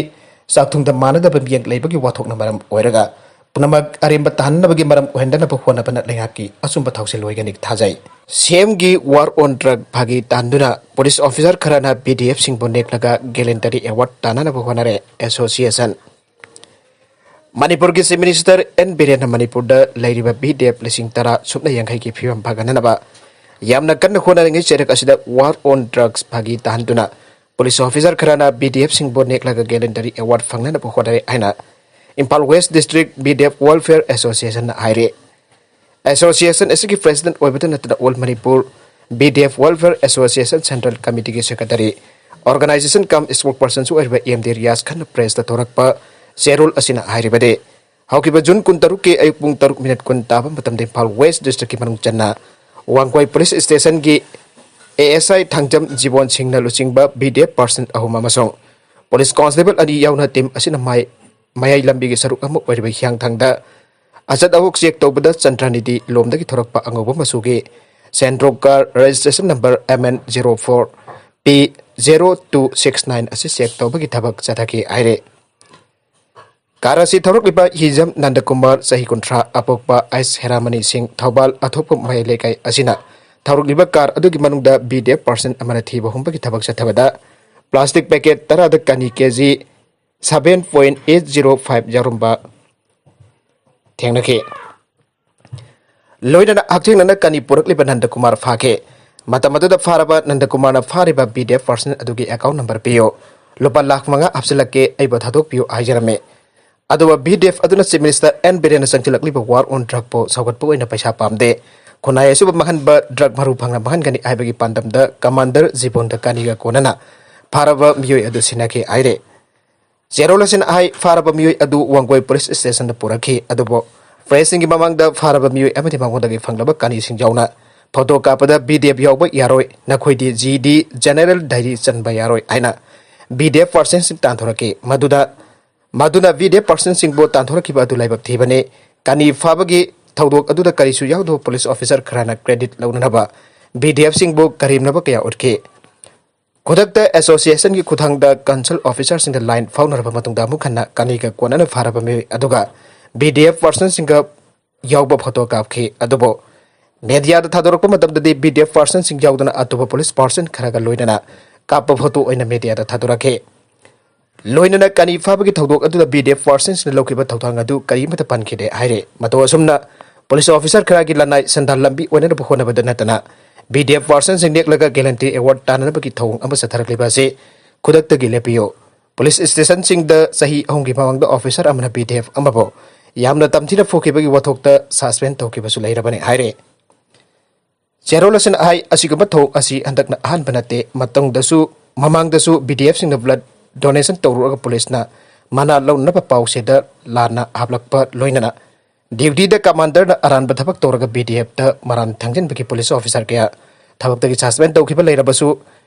ꯆꯥꯛꯊꯨꯡꯗ ꯃꯥꯟꯅꯗꯕ ꯃꯤꯠꯌꯦꯡ ꯂꯩꯕꯒꯤ ꯋꯥꯊꯣꯛꯅ ꯃꯔꯝ ꯑꯣꯏꯔꯒ ꯄꯨꯝꯅꯃꯛ ꯑꯔꯦꯝꯕ ꯇꯥꯍꯟꯅꯕꯒꯤ ꯃꯔꯝ ꯑꯣꯏꯍꯟꯗꯅꯕ ꯍꯣꯠꯅꯕꯅ ꯂꯩꯉꯥꯛꯀꯤ ꯑꯆꯨꯝꯕ ꯊꯧꯁꯤꯜ ꯑꯣꯏꯒꯅꯤ ꯊꯥꯖꯩ꯫ ꯁꯤ ꯑꯦꯝꯒꯤ ꯋꯥꯔ ꯑꯣꯟ ꯗ꯭ꯔꯒ ꯐꯥꯒꯤ ꯇꯥꯍꯟꯗꯨꯅ ꯄꯨꯂꯤꯁ ꯑꯣꯐꯤꯁꯥꯔ ꯈꯔꯅ ꯄꯤ ꯗꯤ ꯑꯦꯐꯁꯤꯡꯕꯨ ꯅꯦꯛꯂꯒ ꯒꯦꯂꯦꯟꯇꯔꯤ ꯑꯦꯋꯥꯔꯗ ꯇꯥꯟꯅꯅꯕ ꯍꯣꯠꯅꯔꯦ ꯑꯦꯁꯣꯁꯤꯌꯦꯁꯟ꯫ ꯃꯅꯤꯄꯨꯔꯒꯤ ꯆꯤꯐ ꯃꯤꯅꯤꯁꯇꯔ ꯑꯦꯟ ꯕꯤꯔꯦꯟꯅ ꯃꯅꯤꯄꯨꯔꯗ ꯂꯩꯔꯤꯕ ꯄꯤ ꯗꯤ ꯑꯦꯐ ꯂꯤꯁꯤꯡ ꯇꯔꯥ ꯁꯨꯞꯅ ꯌꯥꯡꯈꯩꯒꯤ ꯐꯤꯕꯝ ꯐꯒꯠꯅꯅꯕ ꯌꯥꯝꯅ ꯀꯟꯅ ꯍꯣꯠꯅꯔꯤꯉꯩ ꯆꯩꯔꯛ ꯑꯁꯤꯗ ꯋꯥꯔ ꯑꯣꯟ ꯗ꯭ꯔꯒꯁ ꯐꯥꯒꯤ ꯇꯥꯍꯟꯗꯨꯅ ꯄꯨꯂꯤꯁ ꯑꯣꯐꯤꯁꯥꯔ ꯈꯔꯅ ꯄꯤ ꯗꯤ ꯑꯦꯐꯁꯤꯡꯕꯨ ꯅꯦꯛꯂꯒ ꯒꯦꯂꯦꯟꯇꯔꯤ ꯑꯦꯋꯥꯔꯗ ꯐꯪꯅꯅꯕ ꯍꯣꯠꯅꯔꯦ ꯍꯥꯏꯅ Imphal west district B D F welfare ꯑꯦꯁꯣꯁꯤꯌꯦꯁꯟꯅ ꯍꯥꯏꯔꯤ꯫ ꯑꯦꯁꯣꯁꯤꯌꯦꯁꯟ ꯑꯁꯤꯒꯤ ꯄ꯭ꯔꯦꯁꯤꯗꯦꯟꯠ ꯑꯣꯏꯕꯇ ꯅꯠꯇꯅ all Manipur B D F welfare association central ꯀꯃꯤꯇꯤꯒꯤ ꯁꯦꯀ꯭ꯔꯦꯇꯔꯤ, ꯑꯣꯔꯒꯅꯥꯏꯖꯦꯁꯟ ꯀꯝ ꯁ꯭ꯄꯣꯛꯁ ꯄꯔꯁꯟꯁꯨ ꯑꯣꯏꯔꯤꯕ ꯑꯦꯝ ꯗꯤ ꯔꯤꯌꯥꯖ ꯈꯥꯟꯅ ꯄ꯭ꯔꯦꯁꯇ ꯊꯣꯔꯛꯄ ꯆꯦꯔꯣꯜ ꯑꯁꯤꯅ ꯍꯥꯏꯔꯤꯕꯗꯤ, ꯍꯧꯈꯤꯕ ꯖꯨꯟ ꯀꯨꯟꯇꯔꯨꯛꯀꯤ ꯑꯌꯨꯛ ꯄꯨꯡ ꯇꯔꯨꯛ ꯃꯤꯅꯤꯠ ꯀꯨꯟ ꯇꯥꯕ ꯃꯇꯝꯗ ꯏꯝꯐꯥꯜ ꯋꯦꯁ ꯗꯤꯁꯇ꯭ꯔꯤꯛꯀꯤ ꯃꯅꯨꯡ ꯆꯟꯅ ꯋꯥꯡꯒꯣꯏ ꯄꯨꯂꯤꯁ ꯁ꯭ꯇꯦꯁꯟꯒꯤ ꯑꯦ ꯑꯦꯁ ꯑꯥꯏ ꯊꯥꯡꯖꯝ ꯖꯤꯕꯣꯟ ꯁꯤꯡꯅ ꯂꯨꯆꯤꯡꯕ ꯕꯤ ꯗꯤ ꯑꯦꯐ ꯄꯔꯁꯟ ꯑꯍꯨꯝ ꯑꯃꯁꯨꯡ ꯄꯨꯂꯤꯁ ꯀꯣꯟꯁꯇꯦꯕꯜ ꯑꯅꯤ ꯌꯥꯎꯅ ꯇꯤꯝ ꯑꯁꯤꯅ ꯃꯥꯏ ꯃꯌꯥꯏ ꯂꯝꯕꯤꯒꯤ ꯁꯔꯨꯛ ꯑꯃ ꯑꯣꯏꯔꯤꯕ ꯍꯤꯌꯥꯡꯊꯥꯡꯗ ꯑꯆꯠ ꯑꯋꯣꯛ ꯆꯦꯛ ꯇꯧꯕꯗ ꯆꯟꯗ꯭ꯔꯥꯅꯤꯗꯤ ꯂꯣꯝꯗꯒꯤ ꯊꯣꯔꯛꯄ ꯑꯉꯧꯕ ꯃꯆꯨꯒꯤ Santro car registration number M N zero four P zero two six nine ꯑꯁꯤ ꯆꯦꯛ ꯇꯧꯕꯒꯤ ꯊꯕꯛ ꯆꯠꯊꯈꯤ ꯍꯥꯏꯔꯦ꯫ ꯀꯥꯔ ꯑꯁꯤ ꯊꯧꯔꯛꯂꯤꯕ ꯍꯤꯖꯝ ꯅꯟꯗꯀꯨꯃꯥꯔ, ꯆꯍꯤ ꯀꯨꯟꯊ꯭ꯔꯥ, ꯑꯄꯣꯛꯄ ꯑꯩꯁ ꯍꯦꯔꯥꯃꯅꯤ ꯁꯤꯡ, ꯊꯧꯕꯥꯜ ꯑꯊꯣꯛꯄꯝ ꯃꯌꯥꯏ ꯂꯩꯀꯥꯏ ꯑꯁꯤꯅ ꯊꯧꯔꯛꯂꯤꯕ ꯀꯥꯔ ꯑꯗꯨꯒꯤ ꯃꯅꯨꯡꯗ ꯕꯤ ꯗꯤ ꯑꯦꯐ ꯄꯥꯔꯁꯟ ꯑꯃꯅ ꯊꯤꯕ ꯍꯨꯝꯕꯒꯤ ꯊꯕꯛ ꯆꯠꯊꯕꯗ ꯄ꯭ꯂꯥꯁꯇꯤꯛ ꯄꯦꯀꯦꯠ ꯇꯔꯥꯗ ꯀꯅꯤ K G seven point eight zero five ꯌꯥꯎꯔꯝꯕ ꯊꯦꯡꯅꯈꯤ꯫ ꯂꯣꯏꯅꯅ ꯍꯛꯊꯦꯡꯅꯅ ꯀꯅꯤ ꯄꯨꯔꯛꯂꯤꯕ ꯅꯟꯗꯀꯨꯃꯥꯔ ꯐꯥꯈꯤ꯫ ꯃꯇꯝ ꯑꯗꯨꯗ ꯐꯥꯔꯕ ꯅꯟꯗꯀꯨꯃꯥꯔꯅ ꯐꯥꯔꯤꯕ ꯕꯤ ꯗꯤ ꯑꯦꯐ ꯄꯥꯔꯁꯟ ꯑꯗꯨꯒꯤ ꯑꯦꯀꯥꯎꯟ ꯅꯝꯕꯔ ꯄꯤꯌꯨ, ꯂꯨꯄꯥ ꯂꯥꯈ ꯃꯉꯥ ꯍꯥꯞꯆꯤꯜꯂꯛꯀꯦ, ꯑꯩꯕꯨ ꯊꯥꯗꯣꯛꯄꯤꯌꯨ ꯍꯥꯏꯖꯔꯝꯃꯤ꯫ ꯑꯗꯨꯒ ꯕꯤ ꯗꯤ ꯑꯦꯐ ꯑꯗꯨꯅ ꯆꯤꯐ ꯃꯤꯅꯤꯁꯇꯔ ꯑꯦꯟ ꯕꯤꯔꯦꯟꯅ ꯆꯪꯁꯤꯜꯂꯛꯂꯤꯕ ꯋꯥꯔ ꯑꯣꯟ ꯗ꯭ꯔꯒꯄꯨ ꯁꯧꯒꯠꯄ ꯑꯣꯏꯅ ꯄꯩꯁꯥ ꯄꯥꯝꯗꯦ, ꯈꯨꯟꯅꯥꯏ ꯑꯁꯤꯕꯨ ꯃꯥꯡꯍꯟꯕ ꯗ꯭ꯔꯒ ꯃꯔꯨ ꯐꯪꯅ ꯃꯥꯡꯍꯟꯒꯅꯤ ꯍꯥꯏꯕꯒꯤ ꯄꯥꯟꯗꯝꯗ ꯀꯃꯥꯟꯗꯔ ꯖꯤꯕꯣꯟꯗ ꯀꯥꯅꯤꯒ ꯀꯣꯟꯅꯅ ꯐꯥꯔꯕ ꯃꯤꯑꯣꯏ ꯑꯗꯨ ꯁꯤꯟꯅꯈꯤ ꯍꯥꯏꯔꯤ꯫ ꯆꯦꯔꯣꯜ ꯑꯁꯤꯅ ꯍꯥꯏ, ꯐꯥꯔꯕ ꯃꯤꯑꯣꯏ ꯑꯗꯨ ꯋꯥꯡꯒꯣꯏ ꯄꯨꯂꯤꯁ ꯁ꯭ꯇꯦꯁꯟꯗ ꯄꯨꯔꯛꯈꯤ, ꯑꯗꯨꯕꯨ ꯄ꯭ꯔꯦꯁꯁꯤꯡꯒꯤ ꯃꯃꯥꯡꯗ ꯐꯥꯔꯕ ꯃꯤꯑꯣꯏ ꯑꯃꯗꯤ ꯃꯉꯣꯟꯗꯒꯤ ꯐꯪꯂꯕ ꯀꯥꯅꯤꯁꯤꯡ ꯌꯥꯎꯅ ꯐꯣꯇꯣ ꯀꯥꯞꯄꯗ ꯕꯤ ꯗꯤ ꯑꯦꯐ ꯌꯥꯎꯕ ꯌꯥꯔꯣꯏ, ꯅꯈꯣꯏꯗꯤ ꯖꯤ ꯗꯤ ꯖꯦꯅꯔꯦꯜ ꯗꯥꯏꯔꯤ ꯆꯟꯕ ꯌꯥꯔꯣꯏ ꯍꯥꯏꯅ ꯕꯤ ꯗꯤ ꯑꯦꯐ ꯄꯥꯔꯁꯟꯁꯤꯡ ꯇꯥꯟꯊꯣꯔꯛꯈꯤ꯫ ꯃꯗꯨꯗ, ꯃꯗꯨꯅ ꯕꯤ ꯗꯤ ꯑꯦꯐ ꯄꯥꯔꯁꯟꯁꯤꯡꯕꯨ ꯇꯥꯟꯊꯣꯔꯛꯈꯤꯕ ꯑꯗꯨ ꯂꯥꯏꯕꯛ ꯊꯤꯕꯅꯤ꯫ ꯀꯥꯅꯤ ꯐꯥꯕꯒꯤ ꯊꯧꯗꯣꯛ ꯑꯗꯨꯗ ꯀꯔꯤꯁꯨ ꯌꯥꯎꯗꯕ ꯄꯨꯂꯤꯁ ꯑꯣꯐꯤꯁꯥꯔ ꯈꯔꯅ ꯀ꯭ꯔꯦꯗꯤꯠ ꯂꯧꯅꯅꯕ ꯕꯤ ꯗꯤ ꯑꯦꯐꯁꯤꯡꯕꯨ ꯀꯔꯦꯝꯅꯕ ꯀꯌꯥ ꯎꯠꯈꯤ꯫ ꯈꯨꯗꯛꯇ ꯑꯦꯁꯣꯁꯤꯌꯦꯁꯟꯒꯤ ꯈꯨꯠꯊꯥꯡꯗ ꯀꯟꯁꯜ ꯑꯣꯐꯤꯁꯥꯔꯁꯤꯡꯗ ꯂꯥꯏꯟ ꯐꯥꯎꯅꯔꯕ ꯃꯇꯨꯡꯗ ꯑꯃꯨꯛ ꯍꯟꯅ ꯀꯥꯅꯤꯒ ꯀꯣꯟꯅꯅ ꯐꯥꯔꯕ ꯃꯤꯑꯣꯏ ꯑꯗꯨꯒ ꯕꯤ ꯗꯤ ꯑꯦꯐ ꯄꯥꯔꯁꯟꯁꯤꯡꯒ ꯌꯥꯎꯕ ꯐꯣꯇꯣ ꯀꯥꯞꯈꯤ꯫ ꯑꯗꯨꯕꯨ ꯃꯦꯗꯤꯌꯥꯗ ꯊꯥꯗꯣꯔꯛꯄ ꯃꯇꯝꯗꯗꯤ ꯕꯤ ꯗꯤ ꯑꯦꯐ ꯄꯥꯔꯁꯟꯁꯤꯡ ꯌꯥꯎꯗꯅ ꯑꯇꯣꯞꯄ ꯄꯨꯂꯤꯁ ꯄꯥꯔꯁꯟ ꯈꯔꯒ ꯂꯣꯏꯅꯅ ꯀꯥꯞꯄ ꯐꯣꯇꯣ ꯑꯣꯏꯅ ꯃꯦꯗꯤꯌꯥꯗ ꯊꯥꯗꯣꯔꯛꯈꯤ꯫ ꯂꯣꯏꯅꯅ ꯀꯥꯅꯤ ꯐꯥꯕꯒꯤ ꯊꯧꯗꯣꯛ ꯑꯗꯨꯗ ꯕꯤ ꯗꯤ ꯑꯦꯐ ꯄꯥꯔꯁꯟꯁꯤꯡꯅ ꯂꯧꯈꯤꯕ ꯊꯧꯗꯥꯡ ꯑꯗꯨ ꯀꯔꯤꯃꯠꯇ ꯄꯟꯈꯤꯗꯦ ꯍꯥꯏꯔꯤ꯫ ꯃꯇꯧ ꯑꯁꯨꯝꯅ ꯄꯨꯂꯤꯁ ꯑꯣꯐꯤꯁꯥꯔ ꯈꯔꯒꯤ ꯂꯅꯥꯏ ꯁꯦꯟꯗꯥꯟ ꯂꯝꯕꯤ ꯑꯣꯏꯅꯅꯕ ꯍꯣꯠꯅꯕꯗ ꯅꯠꯇꯅ ꯕꯤ ꯗꯤ ꯑꯦꯐ ꯄꯥꯔꯁꯟꯁꯤꯡ ꯅꯦꯛꯂꯒ ꯒꯦꯂꯦꯟꯇ꯭ꯔꯤ ꯑꯦꯋꯥꯔꯗ ꯇꯥꯟꯅꯅꯕꯒꯤ ꯊꯧꯑꯣꯡ ꯑꯃ ꯆꯠꯊꯔꯛꯂꯤꯕ ꯑꯁꯤ ꯈꯨꯗꯛꯇꯒꯤ ꯂꯦꯞꯄꯤꯌꯨ꯫ ꯄꯨꯂꯤꯁ ꯁ꯭ꯇꯦꯁꯟꯁꯤꯡꯗ ꯆꯍꯤ ꯑꯍꯨꯝꯒꯤ ꯃꯃꯥꯡꯗ ꯑꯣꯐꯤꯁꯥꯔ ꯑꯃꯅ ꯕꯤ ꯗꯤ ꯑꯦꯐ ꯑꯃꯕꯨ ꯌꯥꯝꯅ ꯇꯝꯊꯤꯅ ꯐꯨꯈꯤꯕꯒꯤ ꯋꯥꯊꯣꯛꯇ ꯁꯁꯄꯦꯟ ꯇꯧꯈꯤꯕꯁꯨ ꯂꯩꯔꯕꯅꯤ ꯍꯥꯏꯔꯤ꯫ ꯆꯦꯔꯣꯜ ꯑꯁꯤꯅ ꯍꯥꯏ, ꯑꯁꯤꯒꯨꯝꯕ ꯊꯧꯑꯣꯡ ꯑꯁꯤ ꯍꯟꯗꯛꯅ ꯑꯍꯥꯟꯕ ꯅꯠꯇꯦ꯫ ꯃꯇꯨꯡꯗꯁꯨ, ꯃꯃꯥꯡꯗꯁꯨ ꯕꯤ ꯗꯤ ꯑꯦꯐꯁꯤꯡꯅ ꯕ꯭ꯂꯗ ꯗꯣꯅꯦꯁꯟ ꯇꯧꯔꯨꯔꯒ ꯄꯨꯂꯤꯁꯅ ꯃꯅꯥ ꯂꯧꯅꯅꯕ ꯄꯥꯎꯆꯦꯗ ꯂꯥꯟꯅ ꯍꯥꯞꯂꯛꯄ, ꯂꯣꯏꯅꯅ ꯗ꯭ꯌꯨꯇꯤꯗ ꯀꯃꯥꯟꯗꯔꯅ ꯑꯔꯥꯟꯕ ꯊꯕꯛ ꯇꯧꯔꯒ ꯕꯤ ꯗꯤ ꯑꯦꯐꯇ ꯃꯔꯥꯟ ꯊꯥꯡꯖꯤꯟꯕꯒꯤ ꯄꯨꯂꯤꯁ ꯑꯣꯐꯤꯁꯥꯔ ꯀꯌꯥ ꯊꯕꯛꯇꯒꯤ ꯁꯁꯄꯦꯟ ꯇꯧꯈꯤꯕ ꯂꯩꯔꯕꯁꯨ,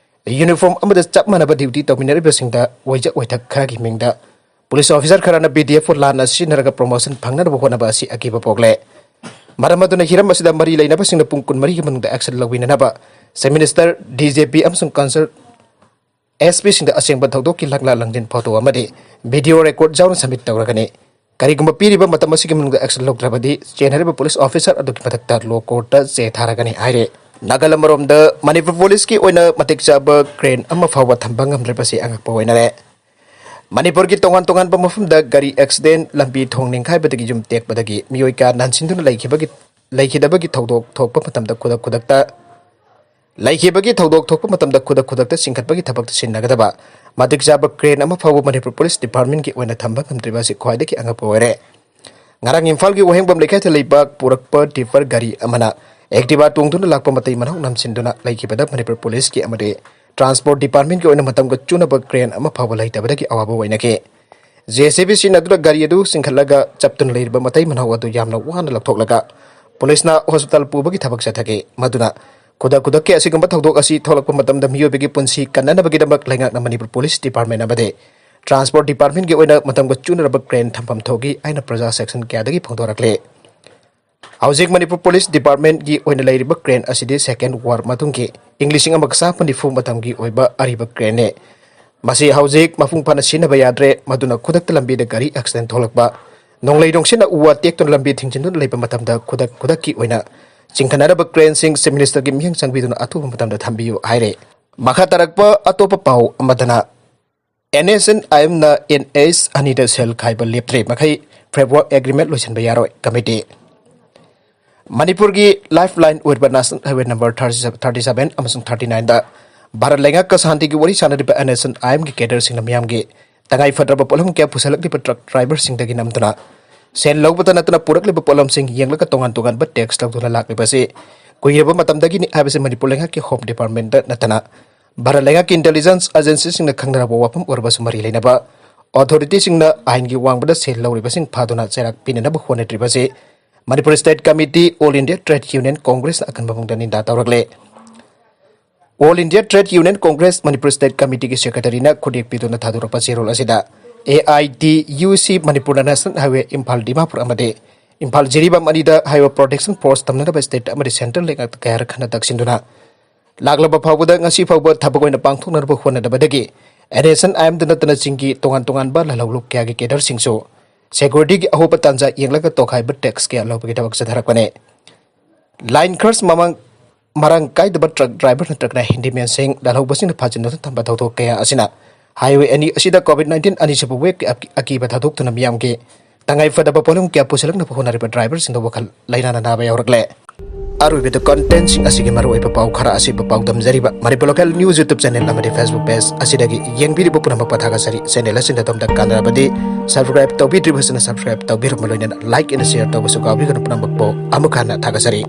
ꯌꯨꯅꯤꯐꯣꯔꯝ ꯑꯃꯗ ꯆꯞ ꯃꯥꯟꯅꯕ ꯗ꯭ꯌꯨꯇꯤ ꯇꯧꯃꯤꯟꯅꯔꯤꯕꯁꯤꯡꯗ ꯑꯣꯏꯖ ꯑꯣꯏꯊꯛ ꯈꯔꯒꯤ ꯃꯤꯡꯗ ꯄꯨꯂꯤꯁ ꯑꯣꯐꯤꯁꯥꯔ ꯈꯔꯅ ꯕꯤ ꯗꯤ ꯑꯦꯐꯄꯨ ꯂꯥꯟꯅ ꯁꯤꯖꯤꯟꯅꯔꯒ ꯄ꯭ꯔꯣꯃꯣꯁꯟ ꯐꯪꯅꯅꯕ ꯍꯣꯠꯅꯕ ꯑꯁꯤ ꯑꯀꯤꯕ ꯄꯣꯛꯂꯦ꯫ ꯃꯔꯝ ꯑꯗꯨꯅ ꯍꯤꯔꯝ ꯑꯁꯤꯗ ꯃꯔꯤ ꯂꯩꯅꯕꯁꯤꯡꯅ ꯄꯨꯡ ꯀꯨꯟꯃꯔꯤꯒꯤ ꯃꯅꯨꯡꯗ action ꯂꯧꯕꯤꯅꯅꯕ chief minister, D G P ꯑꯃꯁꯨꯡ ꯀꯟꯁꯜ-, ꯑꯦꯁ ꯄꯤꯁꯤꯡꯗ ꯑꯁꯦꯡꯕ ꯊꯧꯗꯣꯛꯀꯤ ꯂꯛꯂꯥ ꯂꯪꯖꯤꯟ ꯐꯣꯇꯣ ꯑꯃꯗꯤ ꯚꯤꯗꯤꯑꯣ ꯔꯦꯀꯣꯔꯗ ꯌꯥꯎꯅ ꯁꯕꯃꯤꯠ ꯇꯧꯔꯒꯅꯤ꯫ ꯀꯔꯤꯒꯨꯝꯕ ꯄꯤꯔꯤꯕ ꯃꯇꯝ ꯑꯁꯤꯒꯤ ꯃꯅꯨꯡꯗ ꯑꯦꯛꯁꯟ ꯂꯧꯗ꯭ꯔꯕꯗꯤ ꯆꯦꯟꯅꯔꯤꯕ ꯄꯨꯂꯤꯁ ꯑꯣꯐꯤꯁꯥꯔ ꯑꯗꯨꯒꯤ ꯃꯊꯛꯇ ꯂꯣ ꯀꯣꯔꯠꯇ ꯆꯦ ꯊꯥꯔꯒꯅꯤ ꯍꯥꯏꯔꯦ꯫ ꯅꯥꯀꯜ ꯑꯃꯔꯣꯝꯗ ꯃꯅꯤꯄꯨꯔ ꯄꯨꯂꯤꯁꯀꯤ ꯑꯣꯏꯅ ꯃꯇꯤꯛ ꯆꯥꯕ ꯀ꯭ꯔꯦꯟ ꯑꯃ ꯐꯥꯎꯕ ꯊꯝꯕ ꯉꯝꯗ꯭ꯔꯤꯕꯁꯤ ꯑꯉꯛꯄ ꯑꯣꯏꯅꯔꯦ꯫ ꯃꯅꯤꯄꯨꯔꯒꯤ ꯇꯣꯉꯥꯟ ꯇꯣꯉꯥꯟꯕ ꯃꯐꯝꯗ ꯒꯥꯔꯤ ꯑꯦꯛꯁꯤꯗꯦꯟ, ꯂꯝꯕꯤ ꯊꯣꯡ ꯅꯤꯡꯈꯥꯏꯕꯗꯒꯤ ꯌꯨꯝ ꯇꯦꯛꯄꯗꯒꯤ ꯃꯤꯑꯣꯏ ꯀꯌꯥ ꯅꯥꯟꯁꯤꯟꯗꯨꯅ ꯂꯩꯈꯤꯕꯒꯤ, ꯂꯩꯈꯤꯗꯕꯒꯤ ꯊꯧꯗꯣꯛ ꯊꯣꯛꯄ ꯃꯇꯝꯗ ꯈꯨꯗꯛ ꯈꯨꯗꯛꯇ, ꯂꯩꯈꯤꯕꯒꯤ ꯊꯧꯗꯣꯛ ꯊꯣꯛꯄ ꯃꯇꯝꯗ ꯈꯨꯗꯛ ꯈꯨꯗꯛꯇ ꯆꯤꯡꯈꯠꯄꯒꯤ ꯊꯕꯛꯇ ꯁꯤꯖꯤꯟꯅꯒꯗꯕ ꯃꯇꯤꯛ ꯆꯥꯕ ꯀ꯭ꯔꯦꯟ ꯑꯃ ꯐꯥꯎꯕ ꯃꯅꯤꯄꯨꯔ ꯄꯨꯂꯤꯁ ꯗꯤꯄꯥꯔꯠꯃꯦꯟꯒꯤ ꯑꯣꯏꯅ ꯊꯝꯕ ꯉꯝꯗ꯭ꯔꯤꯕ ꯑꯁꯤ ꯈ꯭ꯋꯥꯏꯗꯒꯤ ꯑꯉꯛꯄ ꯑꯣꯏꯔꯦ꯫ ꯉꯔꯥꯡ ꯏꯝꯐꯥꯜꯒꯤ ꯋꯥꯍꯦꯡꯕꯝ ꯂꯩꯀꯥꯏꯗ ꯂꯩꯕ ꯄꯨꯔꯛꯄ ꯇꯤꯄꯔ ꯒꯥꯔꯤ ꯑꯃꯅ ꯑꯦꯛꯇꯤꯚꯥ ꯇꯣꯡꯗꯨꯅ ꯂꯥꯛꯄ ꯃꯇꯩ ꯃꯅꯥꯎ ꯅꯝꯁꯤꯟꯗꯨꯅ ꯂꯩꯈꯤꯕꯗ ꯃꯅꯤꯄꯨꯔ ꯄꯨꯂꯤꯁꯀꯤ ꯑꯃꯗꯤ ꯇ꯭ꯔꯥꯟꯁꯄꯣꯔꯠ ꯗꯤꯄꯥꯔꯠꯃꯦꯟꯒꯤ ꯑꯣꯏꯅ ꯃꯇꯝꯒ ꯆꯨꯅꯕ ꯀ꯭ꯔꯦꯟ ꯑꯃ ꯐꯥꯎꯕ ꯂꯩꯇꯕꯗꯒꯤ ꯑꯋꯥꯕ ꯑꯣꯏꯅꯈꯤ꯫ ꯖꯦ ꯁꯤ ꯕꯤ ꯁꯤꯖꯤꯟꯅꯗꯨꯅ ꯒꯥꯔꯤ ꯑꯗꯨ ꯆꯤꯡꯈꯠꯂꯒ ꯆꯞꯇꯨꯅ ꯂꯩꯔꯤꯕ ꯃꯇꯩ ꯃꯅꯥꯎ ꯑꯗꯨ ꯌꯥꯝꯅ ꯋꯥꯅ ꯂꯧꯊꯣꯛꯂꯒ ꯄꯨꯂꯤꯁꯅ ꯍꯣꯁꯄꯤꯇꯥꯜ ꯄꯨꯕꯒꯤ ꯊꯕꯛ ꯆꯠꯊꯈꯤ꯫ ꯃꯗꯨꯅ ꯈꯨꯗꯛ ꯈꯨꯗꯛꯀꯤ ꯑꯁꯤꯒꯨꯝꯕ ꯊꯧꯗꯣꯛ ꯑꯁꯤ ꯊꯣꯛꯂꯛꯄ ꯃꯇꯝꯗ ꯃꯤꯑꯣꯏꯕꯒꯤ ꯄꯨꯟꯁꯤ ꯀꯟꯅꯅꯕꯒꯤꯗꯃꯛ ꯂꯩꯉꯥꯛꯅ ꯃꯅꯤꯄꯨꯔ ꯄꯨꯂꯤꯁ ꯗꯤꯄꯥꯔꯠꯃꯦꯟ ꯑꯃꯗꯤ ꯇ꯭ꯔꯥꯟꯁꯄꯣꯔꯠ ꯗꯤꯄꯥꯔꯠꯃꯦꯟꯒꯤ ꯑꯣꯏꯅ ꯃꯇꯝꯒ ꯆꯨꯅꯔꯕ ꯀ꯭ꯔꯦꯟ ꯊꯝꯐꯝ ꯊꯣꯛꯏ ꯍꯥꯏꯅ ꯄ꯭ꯔꯖꯥ ꯁꯦꯛꯁꯟ ꯀꯌꯥꯗꯒꯤ ꯐꯣꯡꯗꯣꯔꯛꯂꯤ꯫ ꯍꯧꯖꯤꯛ ꯃꯅꯤꯄꯨꯔ ꯄꯨꯂꯤꯁ ꯗꯤꯄꯥꯔꯠꯃꯦꯟꯒꯤ ꯑꯣꯏꯅ ꯂꯩꯔꯤꯕ ꯀ꯭ꯔꯦꯟ ꯑꯁꯤꯗꯤ ꯁꯦꯀꯦꯟ ꯋꯥꯔ ꯃꯇꯨꯡꯒꯤ ꯏꯪ ꯂꯤꯁꯤꯡ ꯑꯃꯒ ꯆꯥꯃꯥꯄꯟ ꯅꯤꯐꯨ ꯃꯇꯝꯒꯤ ꯑꯣꯏꯕ ꯑꯔꯤꯕ ꯀ꯭ꯔꯦꯟꯅꯤ꯫ ꯃꯁꯤ ꯍꯧꯖꯤꯛ ꯃꯄꯨꯡ ꯐꯥꯅ ꯁꯤꯖꯤꯟꯅꯕ ꯌꯥꯗ꯭ꯔꯦ, ꯃꯗꯨꯅ ꯈꯨꯗꯛꯇ ꯂꯝꯕꯤꯗ ꯒꯥꯔꯤ ꯑꯦꯛꯁꯤꯗꯦꯟ ꯊꯣꯛꯂꯛꯄ, ꯅꯣꯡꯂꯩ ꯅꯨꯡꯁꯤꯠꯅ ꯎ ꯋꯥ ꯇꯦꯛꯇꯨꯅ ꯂꯝꯕꯤ ꯊꯤꯡꯖꯤꯟꯗꯨꯅ ꯂꯩꯕ ꯃꯇꯝꯗ ꯈꯨꯗꯛ ꯈꯨꯗꯛꯀꯤ ꯑꯣꯏꯅ ꯆꯤꯡꯈꯠꯅꯔꯕ ꯀ꯭ꯔꯦꯟꯁꯤꯡ ꯆꯤꯐ ꯃꯤꯅꯤꯁꯇꯔꯒꯤ ꯃꯤꯠꯌꯦꯡ ꯆꯪꯕꯤꯗꯨꯅ ꯑꯊꯨꯕ ꯃꯇꯝꯗ ꯊꯝꯕꯤꯌꯨ ꯍꯥꯏꯔꯦ꯫ ꯃꯈꯥ ꯇꯥꯔꯛꯄ ꯑꯇꯣꯞꯄ ꯄꯥꯎ ꯑꯃꯗꯅ, ꯑꯦꯟ ꯑꯦꯁ ꯑꯦꯟ ꯑꯥꯏ ꯑꯦꯝꯅ ꯑꯦꯟ ꯑꯦꯁ ꯑꯅꯤꯗ ꯁꯦꯜ ꯈꯥꯏꯕ ꯂꯦꯞꯇ꯭ꯔꯤ ꯃꯈꯩ ꯐ꯭ꯔꯦꯝꯋꯥꯔꯛ ꯑꯦꯒ꯭ꯔꯤꯃꯦꯟ ꯂꯣꯏꯁꯤꯟꯕ ꯌꯥꯔꯣꯏ, ꯀꯃꯤꯇꯤ꯫ ꯃꯅꯤꯄꯨꯔꯒꯤ ꯂꯥꯏꯐ ꯂꯥꯏꯟ ꯑꯣꯏꯔꯤꯕ national highway number thirty seven ꯑꯃꯁꯨꯡ ꯊꯥꯔꯇꯤ ꯅꯥꯏꯟꯗ ꯚꯥꯔꯠ ꯂꯩꯉꯥꯛꯀ ꯁꯥꯟꯇꯤꯒꯤ ꯋꯥꯔꯤ ꯁꯥꯟꯅꯔꯤꯕ ꯑꯦꯟ ꯑꯦꯁ ꯑꯦꯟ ꯑꯥꯏ ꯑꯦꯝꯒꯤ ꯀꯦꯗꯔꯁꯤꯡꯅ ꯃꯤꯌꯥꯝꯒꯤ ꯇꯉꯥꯏ ꯐꯗ꯭ꯔꯕ ꯄꯣꯠꯂꯝ ꯀꯌꯥ ꯄꯨꯁꯜꯂꯛꯂꯤꯕ ꯇ꯭ꯔꯛ ꯗ꯭ꯔꯥꯏꯚꯔꯁꯤꯡꯗꯒꯤ ꯅꯝꯗꯨꯅ ꯁꯦꯜ ꯂꯧꯕꯇ ꯅꯠꯇꯅ ꯄꯨꯔꯛꯂꯤꯕ ꯄꯣꯠꯂꯝꯁꯤꯡ ꯌꯦꯡꯂꯒ ꯇꯣꯉꯥꯟ ꯇꯣꯉꯥꯟꯕ ꯇꯦꯛꯁ ꯂꯧꯗꯨꯅ ꯂꯥꯛꯂꯤꯕ ꯑꯁꯤ ꯀꯨꯏꯔꯕ ꯃꯇꯝꯗꯒꯤꯅꯤ ꯍꯥꯏꯕꯁꯤ ꯃꯅꯤꯄꯨꯔ ꯂꯩꯉꯥꯛꯀꯤ ꯍꯣꯝ ꯗꯤꯄꯥꯔꯠꯃꯦꯟꯗ ꯅꯠꯇꯅ ꯚꯥꯔꯠ ꯂꯩꯉꯥꯛꯀꯤ ꯏꯟꯇꯦꯂꯤꯖꯦꯟꯁ ꯑꯦꯖꯦꯟꯁꯤꯁꯤꯡꯅ ꯈꯪꯅꯔꯕ ꯋꯥꯐꯝ ꯑꯣꯏꯔꯕꯁꯨ ꯃꯔꯤ ꯂꯩꯅꯕ ꯑꯣꯊꯣꯔꯤꯇꯤꯁꯤꯡꯅ ꯑꯥꯏꯟꯒꯤ ꯋꯥꯡꯃꯗ ꯁꯦꯜ ꯂꯧꯔꯤꯕꯁꯤꯡ ꯐꯥꯗꯨꯅ ꯆꯩꯔꯥꯛ ꯄꯤꯅꯅꯕ ꯍꯣꯠꯅꯗ꯭ꯔꯤꯕꯁꯤ Manipur state committee, all India trade union ꯀꯣꯡꯒ꯭ꯔꯦꯁꯅ ꯑꯀꯟꯕ ꯃꯑꯣꯡꯗ ꯅꯤꯟꯗꯥ ꯇꯧꯔꯛꯂꯦ꯫ All India trade union congress Manipur state ꯀꯃꯤꯇꯤꯒꯤ ꯁꯦꯀ꯭ꯔꯦꯇꯔꯤꯅ ꯈꯨꯠꯌꯦꯛ ꯄꯤꯗꯨꯅ ꯊꯥꯗꯣꯔꯛꯄ ꯆꯦꯔꯣꯜ ꯑꯁꯤꯗ, ꯑꯦ ꯑꯥꯏ ꯇꯤ ꯌꯨ ꯁꯤ ꯃꯅꯤꯄꯨꯔꯅ ꯅꯦꯁꯅꯦꯜ ꯍꯥꯏꯋꯦ ꯏꯝꯐꯥꯜ ꯗꯤꯃꯥꯄꯨꯔ ꯑꯃꯗꯤ ꯏꯝꯐꯥꯜ ꯖꯤꯔꯤꯕꯥꯝ ꯑꯅꯤꯗ ꯍꯥꯏꯋꯦ ꯄ꯭ꯔꯣꯇꯦꯛꯁꯟ ꯐꯣꯔꯁ ꯊꯝꯅꯅꯕ ꯁ꯭ꯇꯦꯠ ꯑꯃꯗꯤ ꯁꯦꯟꯇ꯭ꯔꯦꯜ ꯂꯩꯉꯥꯛꯇ ꯀꯌꯥꯔꯛ ꯍꯟꯅ ꯇꯛꯁꯤꯟꯗꯨꯅ ꯂꯥꯛꯂꯕ ꯐꯥꯎꯕꯗ ꯉꯁꯤ ꯐꯥꯎꯕ ꯊꯕꯛ ꯑꯣꯏꯅ ꯄꯥꯡꯊꯣꯛꯅꯅꯕ ꯍꯣꯠꯅꯗꯕꯗꯒꯤ NSCN-IM-ꯗ ꯅꯠꯇꯅ ꯆꯤꯡꯒꯤ ꯇꯣꯉꯥꯟ ꯇꯣꯉꯥꯟꯕ ꯂꯥꯜꯍꯧꯂꯨꯞ ꯀꯌꯥꯒꯤ cadre-ꯁꯤꯡꯁꯨ security-ꯒꯤ ꯑꯍꯣꯕ ꯇꯥꯟꯖꯥ ꯌꯦꯡꯂꯒ ꯇꯣꯈꯥꯏꯕ tax ꯀꯌꯥ ꯂꯧꯕꯒꯤ ꯊꯕꯛ ꯆꯠꯊꯔꯛꯄꯅꯤ꯫ Line ꯈꯔ ꯃꯃꯥꯡ ꯃꯔꯥꯡ ꯀꯥꯏꯗꯕ truck driver ꯅꯠꯇ꯭ꯔꯒꯅ handyman-ꯁꯤꯡ ꯂꯥꯜꯍꯧꯕꯁꯤꯡꯅ ꯐꯥꯖꯤꯟꯗꯨꯅ ꯊꯝꯕ ꯊꯧꯗꯣꯛ ꯀꯌꯥ ꯑꯁꯤꯅ highway ꯑꯅꯤ ꯑꯁꯤꯗ COVID nineteen ꯑꯅꯤꯁꯨꯕ wave-ꯀꯤ ꯑꯀꯤ-, ꯑꯀꯤꯕ ꯊꯥꯗꯣꯛꯇꯨꯅ ꯃꯤꯌꯥꯝꯒꯤ ꯇꯉꯥꯏ ꯐꯗꯕ ꯄꯣꯠꯂꯝ ꯀꯌꯥ ꯄꯨꯁꯤꯜꯂꯛꯅꯕ ꯍꯣꯠꯅꯔꯤꯕ driver-ꯁꯤꯡꯗ ꯋꯥꯈꯜ ꯂꯩꯅꯥꯅ ꯅꯥꯕ ꯌꯥꯎꯔꯛꯂꯦ꯫ ꯑꯔꯣꯏꯕꯗ content-ꯁꯤꯡ ꯑꯁꯤꯒꯤ ꯃꯔꯨꯑꯣꯏꯕ ꯄꯥꯎ ꯈꯔ ꯑꯁꯤꯕꯨ ꯄꯥꯎꯗꯝꯖꯔꯤꯕ Manipur Local News YouTube channel ꯑꯃꯗꯤ Facebook page ꯑꯁꯤꯗꯒꯤ ꯌꯦꯡꯕꯤꯔꯤꯕ ꯄꯨꯝꯅꯃꯛꯄꯨ ꯊꯥꯒꯠꯆꯔꯤ꯫ Channel ꯑꯁꯤꯗ ꯑꯗꯣꯝꯗ ꯀꯥꯟꯅꯔꯕꯗꯤ subscribe ꯇꯧꯕꯤꯗ꯭ꯔꯤꯕꯁꯤꯅ subscribe ꯇꯧꯕꯤꯔꯝꯕ ꯂꯣꯏꯅꯅ like and share ꯇꯧꯕꯁꯨ ꯀꯥꯎꯕꯤꯒꯅꯨ꯫ ꯄꯨꯝꯅꯃꯛꯄꯨ ꯑꯃꯨꯛ ꯍꯟꯅ ꯊꯥꯒꯠꯆꯔꯤ꯫